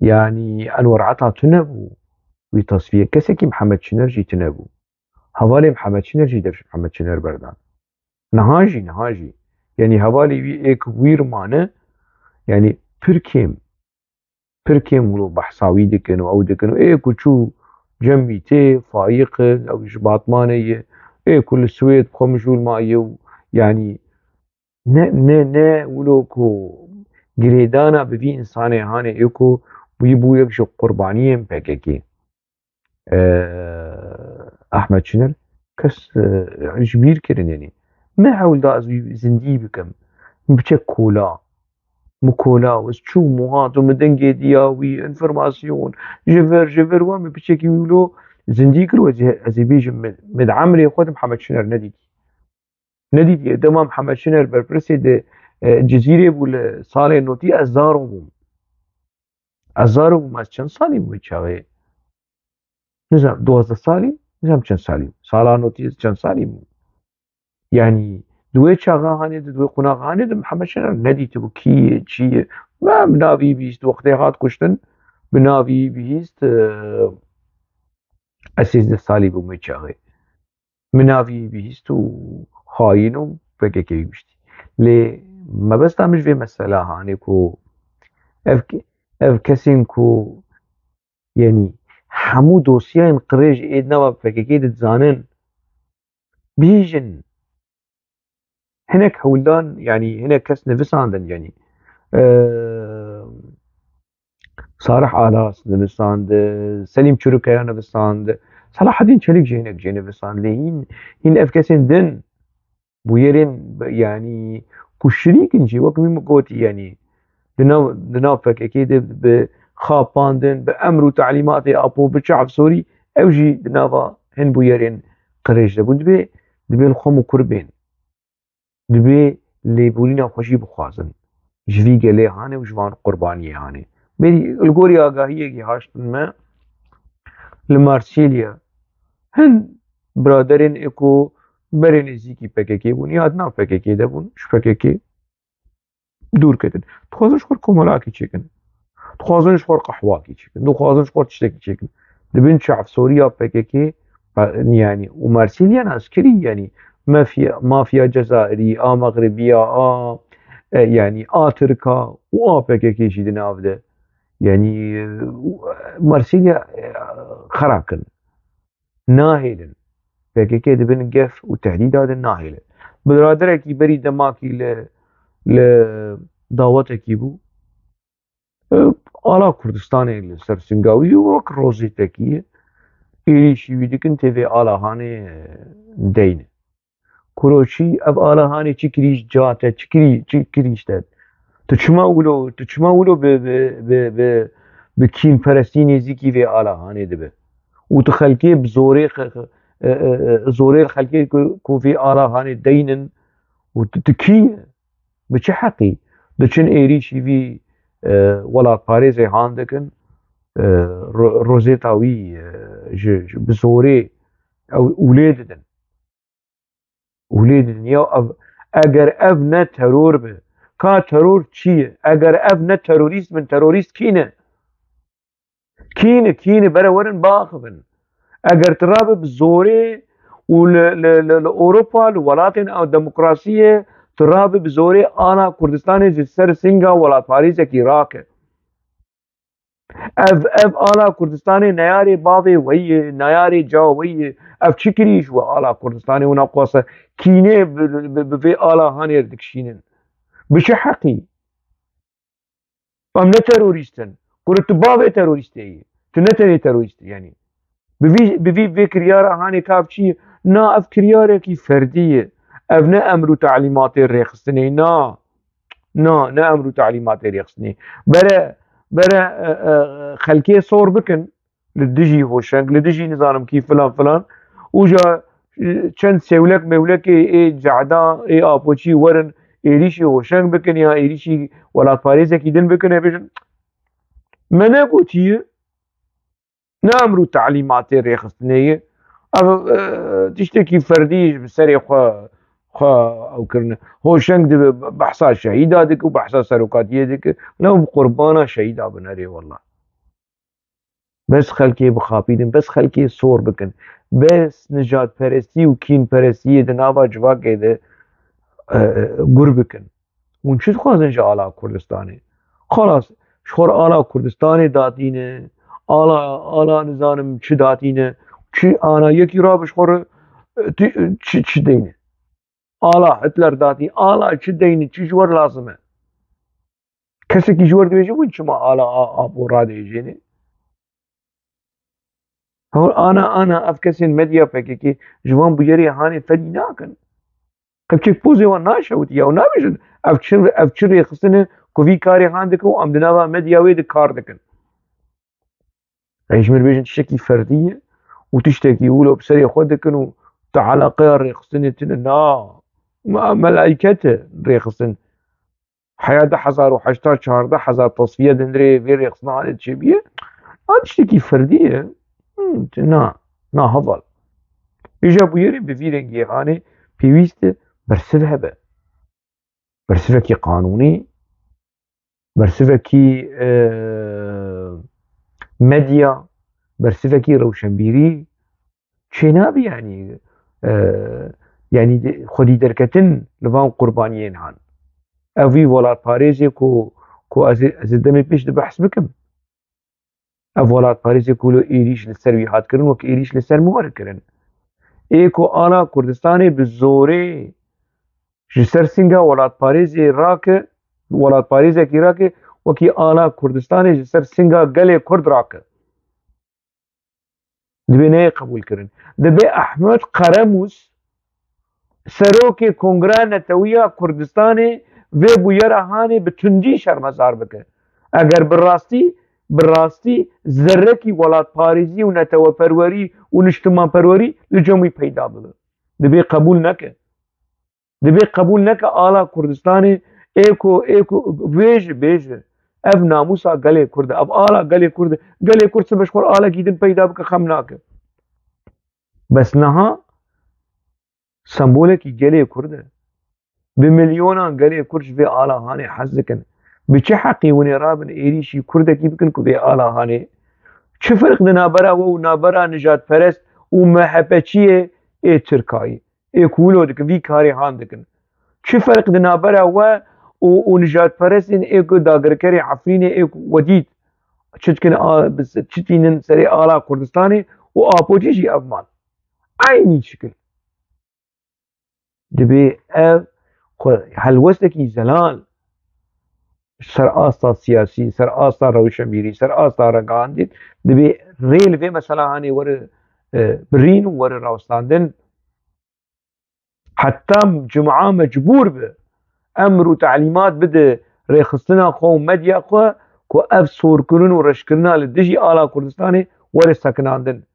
yanî Enwer Ata tune bû, wî tasfiye. Kesekî Mihemed Çiner jî tune bû. Hevalê Mihemed Çiner jî dev ji Mihemed Çiner berdan. Niha jî, niha jî. Yanî hevalê wî ê ku wîr mane, yanî pir kêm. Pir kêm wilo behsa wî dikin û ew dikin û ê ku çû cem mîtê, Fayiq e, ew ji Batmanê ye, ê ku li Swêd xwe mijûl maye û yanî ne, ne, ne wilo ku girêdana bi vî însanê hanê ê ku wî bû yek ji qurbaniyên P K K. Ee, Ahmet Çiner, kes, e, ji bîr kirin, yanî. Me hewl da ez wî zindî bikim. Min biçe kola. Min kola, ez çûm û hat û min dengê diya wî, înformasyon, ji vir, ji vir, we min piçekî wî wilo zindî kir û ez ê, ez ê bêjim, min, min di emrê xwe de Mihemed Çiner nedîtî. Nedîtiye. Dema Mihemed Çiner berpirsê di, e, Cizîrê bû li salê notî, ez zaro bûm. Ez zaro bûm, ez çend salî bûm çaxê? Nizam, duwazdeh salî, nizam çend salî bûm. Sala notî ez çend salî bûm? Yanî, di wê çaxa hanê de, di wê qonaxa hanê de Mihemed Şener nedîtibû kî ye, çi ye. Me bi navî bihîst, wextê hat kuştin, bi navî bihîst, e, ez sêzdeh salî bûm wê çaxê. Min navî bihîst û xayîn û P K K wî kuştî. Lê mebesta min ji vê mesela hanê ku ev, ev kesên ku, yanî, hemû dosyayên qirêj ê di nava P K K de dizanin, bihîjin. Hinek hewldan, yanî hinek kes nivisandin, yanî, e, Salih Aras nivisand, Selîm Çurukaya nivisand, Selahedîn Çelîk jî hinek jê nivisand. Lê hîn, hîn ev kesên din bûyerên, yanî, ku şirîk in jî, wek min gotî, yanî, di nav, di nav P K K de bi xapandin, bi emr û talîmatê Apo, bi çavsorî, ew jî di nava hin bûyerên qirêj de bûn. Dibê, dibê li xwe mukur bên. Dibê lêborîna xwe jî bixwazin. Ji vî gelê hanê û ji van qurbaniyê hanê. Berî, li gorî agahiyekî haştin me, li Marsilya hin biraderên ê ku berê nêzîkî P K K bûn, ya di nav P K K de bûn, ji P K K dûr ketin. Dixwazin ji xwe komelakî çêkin. Dixwazin ji xwe qehwakî çêkin. Dixwazin ji xwe tiştekî çêkin. Di bin çavsoriya P K K, yanî, û Marsilya nas kirî, yanî, mafya, mafya Cezayirî, a Mexribiya, a, e, yanî, a Tirka û a P K K jî di nav de. Yanî, e, Marsilya, e, xera kin. Nahêlin. P K K di bin gef û tehdîda de nahêlin. Biraderekî berî demakî li, li dawetekî bû. E, Ala Kurdistanê li ser singa wî wek rozêtekî ye. Êrîşî wî dikin, tê vê ala hanê, e, deyne. Kuro çi? Ev ala hanê çi kirîş ca te, çi kirî-, çi kirîş te? Tu çima wilo, tu çima wilo bi, bi, bi, bi, bi kînperestî nêzîkî vê ala hanê dibe? Û tu xelkê bi zorê xe-, xe-, e, e, e, zorê xelkê ku, ku vê ala hanê deynin û tu, tu kî ye? Bi çi heqî diçin êrîşî vî, e, welatparêzê han dikin, e, ro-, rozêta wî, e, ji, ji, bi zorê ew ûlê didin? Ûlê didin. Ya ev, eger ev ne teror bi, ka teror çi ye? Eger ev ne terorîst bin, terorîst kî ne? Kî ne, kî ne, bere werin biaxivin. Eger tu rabe bi zorê û li, li, li, li Ewropa, li welatên ew demokrasiyê, tu rabe bi zorê ana Kurdistanê ji ser singa welatparêzekî rake. Ev, ev ana Kurdistanê neyarê bavê we ye, neyarê ca we ye. Ev çi kirî ji we ala Kurdistanê û naxwasa kînê bi, bi, bi vê ala hanê re dikişînin? Bi çi heqî? Em ne terorîst in. Kuro tu bavê terorîstê yî. Tu ne tenê terorîst î, yanî. Bi vî, bi vî, vê kiryara hanê ka ev çi ye? Na, ev kiryarekî ferdî ye. Ev ne emr û talîmatê rêxistinê ye. Na. Na, ne emr û talîmatê rêxistinê ye. Bere, bere, e, e, xelkê sor bikin. Li dijî hoşeng, li dijî nizanim kî filan filan. Û ja, e, çend sêwlek mewlekê ê cehda, ê apoçî werin êrîşî hoşeng bikin ya êrîşî welatparêzekî din bikin, ê bêjin, me negotiye, ne emr û talîmatê rêxistinê ye. Ev, e, tiştekî ferdî ji bi serê xwe, xwe ew kirine. Hoşeng dibe behsa şehîda dike û behsa serokatiyê dike. Ne bi qurbana şehîda bin erê wela. Bes xelkê bixapînin, bes xelkê sor bikin. Bes nijadperestî û kînperestiyê di nava civakê de, e, e, gur bikin. Hûn çi dixwazin ji ala Kurdistanê? Xalas, ji xwe re ala Kurdistanê datîne, ala, ala nizanim çi datîne, çi ana yekî rabe ji xwe re, e, ti-, çi, çi deyne? Ala Hitler datî, ala çi deyne, çi ji we re lazim e? Kesekî ji we re dibêje, hûn çima ala a-, apo radihêjêne? Hûn ana, ana ev kesên medya P K K ji van bûyerê hanê felî nakin. Xelkê pozê wan naşewitiye û nabêjin, ev çi, ev çi rêxistin e ku vî karê han dike û em di nava medya wê de kar dikin. Ê ji min bêjin tiştekî ferdî ye û tiştekî wilo bi serê xwe dikin û tu eleqeya rêxistinê tune. Na, me-, melaîket e rêxistin. Heya du hezar û heşta çardeh hezar tesfiye di hundirê vê rêxistina hanê çêbûye. A tiştekî ferdî ye. Hmm, na, na heval. Îja bûyerê bi vî rengî hanê pêwîst e bersiv hebe. Bersivekî qanûnî, bersivekî, e, medya, bersivekî rewşenbîrî çênabe, yanî, e, yanî xwedî derketin li van qurbaniyên han. Ev wî welatparêzê ku, ku ez ê, ez ê demê pêş de behs bikim. Ev welatparêzê ku li êrîş li ser wî hat kirin, wek êrîş li ser min were kirin. Ê ku ala Kurdistanê bi zorê ji ser singa welatparêzê rake, welatparêzekî rake, wekî ala Kurdistanê ji ser singa gelê Kurd rake. Divê neyê qebûlkirin. Divê Ehmed Qeremûs, serokê Kongra Netewiya Kurdistanê, vê bûyera hanê bi tundî şermezar bike. Eger bi rastî, bi rastî zerrekî welatparêzî û neteweperwerî û niştimanperwerî li cem wî peyda bibe. Divê qebûl neke. Divê qebûl neke ala Kurdistanê ê ku, ê ku bêje, bêje. Ev namûsa gelê Kurd e, ev ala gelê Kurd e. Gelê Kurd sibe ji xwe alekî din peyda bike, xem nake. Bes niha sembolekî gelê Kurd e. Bi milyonan gelê Kurd ji vê ala hanê hez dikin. Bi çi heqî hûn ê rabin êrîşî Kurdekî bikin ku vê ala hanê? Çi ferq di navbera we û navbera nijadperest û M H Pçiyê ê Tirkayî? Ê ku wilo dikin, vî karê han dikin. Çi ferq di navbera we û, û nijadperestên ê ku dagirkerê Efrînê ê ku we dît çi dikin, a, bi se-, çi tînin serê ala Kurdistanê û Apoçî jî ev mal. Eynî şikil. Dibê ev bi helwestekî zelal ser asta siyasî, ser asta rewşenbîrî, ser asta ragihandin, dibê rê li vê mesela hanê were, e, birîn û were rawestandin. Heta cuma mecbûr bi emr û telîmat bide rêxistina xwe û medya xwe ku ev sorkirin û reşkirina li dijî ala Kurdistanê were sekinandin.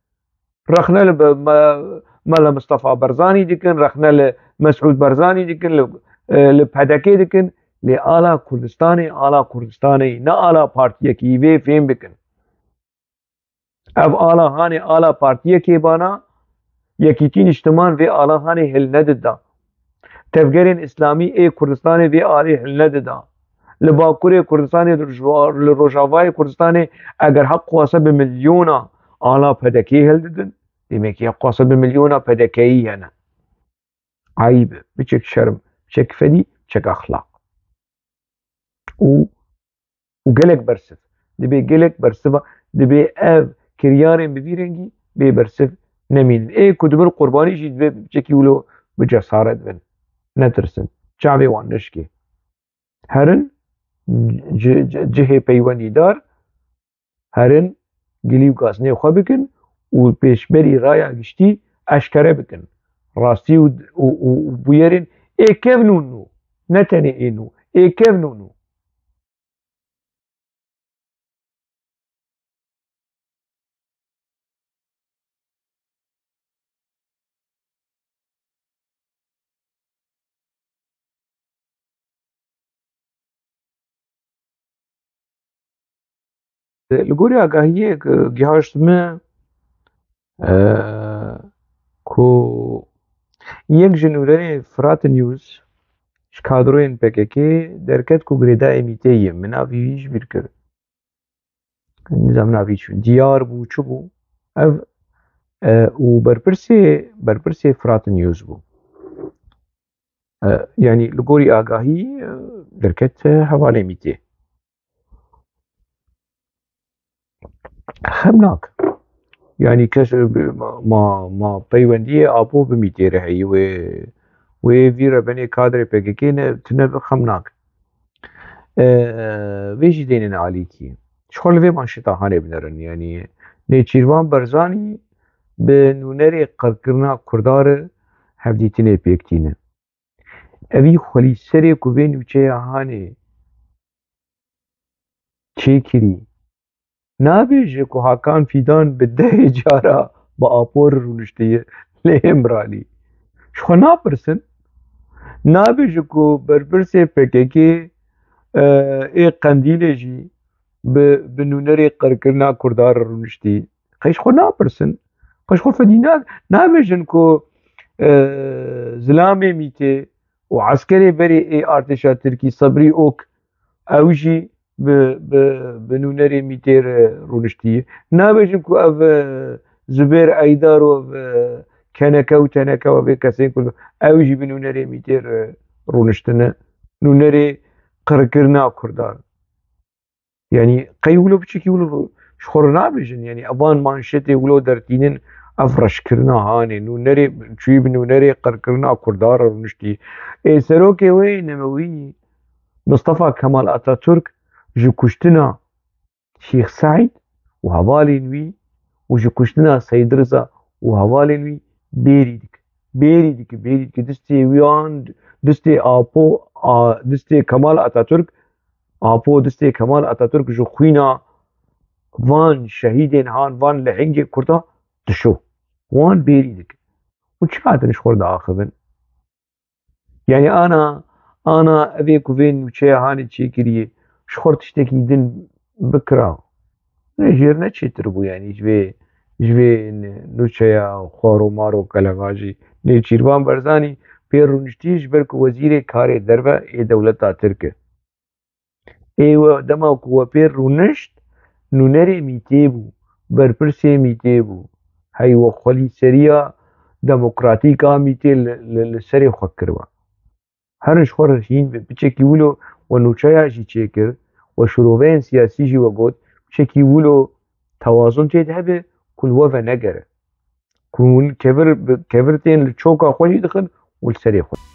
Rexne li be-, me-, Mela Mistefa Barzanî dikin, rexne li Mesûd Barzanî dikin, li, e, li P D K dikin. Lê ala Kurdistanê, ala Kurdistanê, ne ala partiyekî, vê fêm bikin. Ev ala hanê ala partiyekê bana, Yekîtî Niştiman vê ala hanê hilnedida. Tevgerên Îslamî ê Kurdistanê vê alê hilnedida. Li Bakurê Kurdistanê, li Rojava-, li Rojavayê Kurdistanê eger heq xwase bi milyona ala P D K'yê hildidin, demek ki heq xwase bi milyona P D K'yî hene. Eyb e, biçek şerm, biçek fedî, biçek exlaq. Û, û gelek bersiv. Dibê gelek bersiva, dibê ev kiryarên bi vî rengî bê bersiv nemînin. Ê ku dibin qurbanî jî dibê biçekî wilo bi cesaret bin. Netirsin. Çavê wan neşkê. Herin ci-, ci-, cihê peywendîdar, herin gilî û gaznê xwe bikin û pêşberî raya giştî eşkere bikin. Rastî û, û, û, û bûyerên ê kevn û nû, ne tenê ê nû, ê kevn û nû. Li gorî agahiyê ku gihaşt me, e, ku yek ji nûnerê Firat News ji kadroyên P K K derket ku girêdayê mîtê ye, min navî wî ji bîr kir. Nizam navî çi, Diyar bû, çi bû? Ev, e, û berpirsê, berpirsê Firat News bû. E, yanî li gorî agahî, e, derket, e, hevalê mîtê. Xemnak. Yanî kes, e, ma, ma, ma peywendiyê Apo bi mîtê re heyî wê, wê vî re benê kadrê P K K ne, tune bi xemnak. E, vê jî dênên alîkî. Ji xwe li vê manşeta hanê binerin. Yanî Nêçîrvan Barzanî bi nûnerê qirkirina Kurda re hevdîtinê pêk tîne. Evî xwelîserê ku vê nûçeya hanê çêkirî, nabêje ku Hakan Fîdan bi dehê cara bi Apo re rûniştiye lê Îmralî. Ji xwe napirsin? Nabêje ku berpirsê P K K, e, ê Qendîlê jî bi, bi nûnerê qirkirina Kurda re rûniştî? Qey ji xwe napirsin? Qey ji xwe fedî na-, nabêjin ku, e, zilamê mîtê û eskerê berê ê artêşa Tirkî Sebrî Ok, ew jî bi, bi, bi nûnerê mîtê re rûniştî. Nabêjin ku ev, e, Zubêr Eydar û ev, e, Keneke û Teneke û vê kesên ku ew jî bi nûnerê mîtê re rûniştine. Nûnerê qirkirina Kurdan. Yanî qey wilo biçekî wilo ji xwe re nabêjin. Yanî evan manşetê wilo dertînin, ev reşkirina hanê, nûnerê, çûyî bi nûnerê qirkirina Kurda re rûniştî. Ê serokê wê nemewî Mistefa Kemal Ataturk ji kuştina Şêx Seîd û hevalên wî û ji kuştina Seîd Riza û hevalên wî bêrî dike. Bêrî dike, bêrî dike. Distê wan, distê Apo, a, distê Kemal Ataturk, Apo distê Kemal Ataturk ji xwîna van şehîdên han, van lehengê Kurda dişo. Wan bêrî dike. Û çi hatin ji xwe diaxivin? Yanî ana, ana evê ku vê nûçeya hanê çêkiriyê, ji xwe tiştekî din bikira, ne jêr ne çêtir bû, yanî ji vê, ji vê nûçeya xwar û mar û kelevajî. Nêçîrvan Barzanî pê rûniştî ji ber ku wezîrê karê derve ê dewleta Tirk e. Ê we dema ku we pê rûnişt, nûnerê mîtê bû, berpirsê mîtê bû. Hey we xwelîseriya demokratîk a mîtê li, li, li serê xwe kiriba. Herin ji xwe re hîn be, piçekî wilo we nûçeya jî çêkir, we şiroveyên siyasî jî we got, piçekî wilo tewazun tê de hebe ku li we venegere. Ku hûn kevir, kevir tên li çoka xwe jî dixin û li serê xwe.